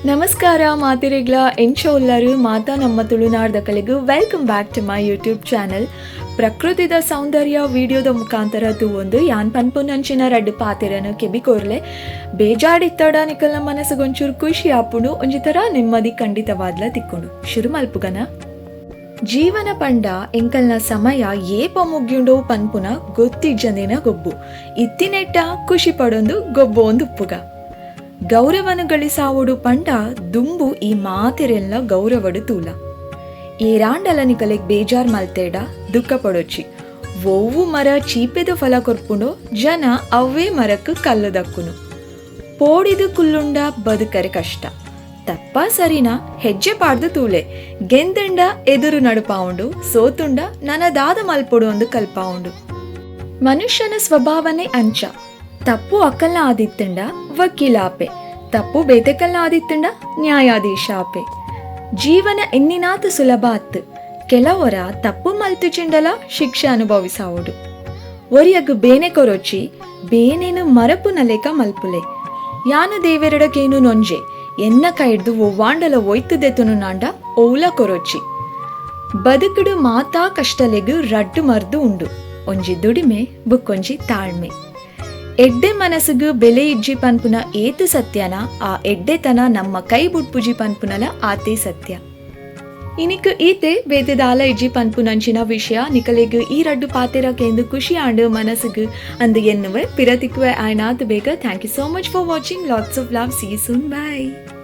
ನಮಸ್ಕಾರ ಮಾತೆರೆಗ್ಲ, ಎಂಚ ಉಲ್ಲರು ಮಾತಾ ನಮ್ಮ ತುಳುನಾಡ್ದಕಲೆಗು? Welcome back to my YouTube channel. ಪ್ರಕೃತಿದ ಸೌಂದರ್ಯ ವಿಡಿಯೋದ ಮುಖಾಂತರ ತೂವೊಂದು ಯಾನ್ ಪನ್ಪುನಂಚಿನ ರಡ್ಡ್ ಪಾತೆರನು ಕೆಬಿ ಕೋರ್ಲೆ. ಬೇಜಾಡಿತ್ತಡ ನಿಕಲ್ನ ಮನಸ್ಸುಗೊಂಚೂರು ಖುಷಿ ಆಪುಂಡು, ಒಂಜಿ ತರ ನೆಮ್ಮದಿ ಖಂಡಿತವಾದ್ಲ ತಿಕ್ಕುಂಡು. ಶುರು ಮಲ್ಪುಗನ. ಜೀವನ ಪಂಡ ಎಂಕಲ್ನ ಸಮಯ ಏಪ ಮುಗ್ಯುಂಡೋ ಪನ್ಪುನ ಗೊತ್ತಿಜ್ಜಂದಿನ ಗೊಬ್ಬು. ಇತ್ತಿನೆಟ್ಟ ಖುಷಿ ಪಡೊಂದು ಗೊಬ್ಬೊಂದು ಉಪ್ಪುಗ. ಗೌರವನು ಗಳಿಸಾವೊಡು ಪಂಡ ದುಂಬು ಈ ಮಾತೆರೆಲ್ಲ ಗೌರವಡು ತೂಲ. ಏರಾಂಡಲ ನಿಕಲೆಗ್ ಬೇಜಾರ್ ಮಲ್ತೇಡ ದುಃಖ ಪಡೊಚ್ಚಿ. ಒವ್ವು ಮರ ಚೀಪೆದ ಫಲ ಕೊರ್ಪುಂಡೋ ಜನ ಅವ್ವೇ ಮರಕ್ ಕಲ್ಲು ದಕ್ಕುನು. ಪೋಡಿದು ಕುಲ್ಲುಂಡ ಬದುಕರೆ ಕಷ್ಟ. ತಪ್ಪ ಸರಿನಾ ಹೆಜ್ಜೆ ಪಾಡ್ದು ತೂಲೆ. ಗೆಂದಂಡ ಎದುರು ನಡುಪಾವುಂಡು, ಸೋತುಂಡ ನನದಾದ ಮಲ್ಪೊಡು ಅಂದು ಕಲ್ಪಾವುಂಡು. ಮನುಷ್ಯನ ಸ್ವಭಾವನೆ ಅಂಚ. ತಪ್ಪು ಅಕಲ್ನ ಆದಿತ್ತಂಡ ವಕೀಲ ಆಪೆ, ತಪ್ಪು ಬೇತೆಕಲ್ನ ಆದಿತ್ತಂಡ ನ್ಯಾಯಾಧೀಶ ಆಪೆ. ಜೀವನ ಎನ್ನಿನಾತ ಸುಲಭ ಅತ್ತು. ಕೆಲವರ ತಪ್ಪು ಮಲ್ತುಚಿಂಡಲ ಶಿಕ್ಷೆ ಅನುಭವಿಸಾವೊಡು. ಒರಿಯಗ್ ಬೇನೆ ಕೊರೊಚ್ಚಿ, ಬೇನೆನು ಮರಪುನ ಲೆಕ ಮಲ್ಪುಲೆ. ಯಾನು ದೇವೆರಡಕೇನು ನೊಂಜೆ, ಎನ್ನ ಕೈಡ್ದು ಒವ್ವಾಂಡಲ ಒಯ್ತು ದೆತುನು ನಾಂಡ ಓಲ ಕೊರೊಚ್ಚಿ. ಬದುಕುಡು ಮಾತಾ ಕಷ್ಟಲೆಗ್ ರಡ್ಡು ಮರ್ದು ಉಂಡು, ಒಂಜಿ ದುಡಿಮೆ, ಬುಕ್ಕೊಂಜಿ ತಾಳ್ಮೆ. ಎಡ್ಡೆ ಮನಸ್ಸುಗು ಬೆಲೆ ಇಜ್ಜಿ ಪನ್ಪುನ ಏತು ಸತ್ಯನ, ಆ ಎಡ್ಡೆತನ ನಮ್ಮ ಕೈ ಬುಡ್ಪುಜಿ ಪನ್ಪುನಲ ಆತೇ ಸತ್ಯ. ಇನಿಕ್ ಈತೆ, ಬೇತೆ ದಾಲ ಇಜ್ಜಿ ಪನ್ಪುನಂಚಿನ ವಿಷಯ. ನಿಕಲೆಗ್ ಈ ರಡ್ಡು ಪಾತೆರ ಕೇಂದು ಖುಷಿ ಆಂಡ್ ಮನಸ್ಸುಗು ಅಂದ್ ಎನ್ನುವೆ. ಪಿರತಿಕ್ಕುವೆ ಆಯ್ನಾತ್ ಬೇಗ. Thank you so much for watching. Lots of love. See soon. Bye.